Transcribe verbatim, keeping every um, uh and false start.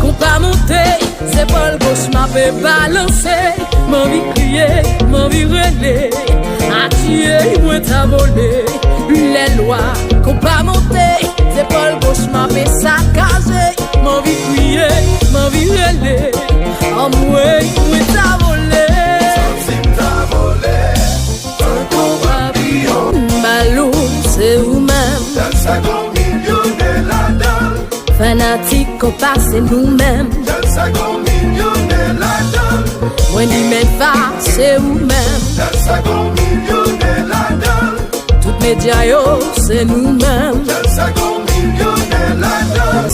Konpa monte, zepòl goch m ape balanse. M anvi kriye, m anvi rele. Atiyè, mwen ta vole. Lè lwa, konpa monte, zepòl goch m ape sakaje. M anvi kriye, m anvi rele. Anmwey, mwen ta vole. Santi m ta vole. Tankou papiyon. Balou, se ou menm. Dal sa gon milyonè ladan l. Fanatik konpa se nou menm. Dal sa gon milyonè ladan l. Mwen di men fa se ou menm. Dal sa gon milyonè ladan l. Tout medya yo se nou menm. Dal sa gon milyonè ladan l.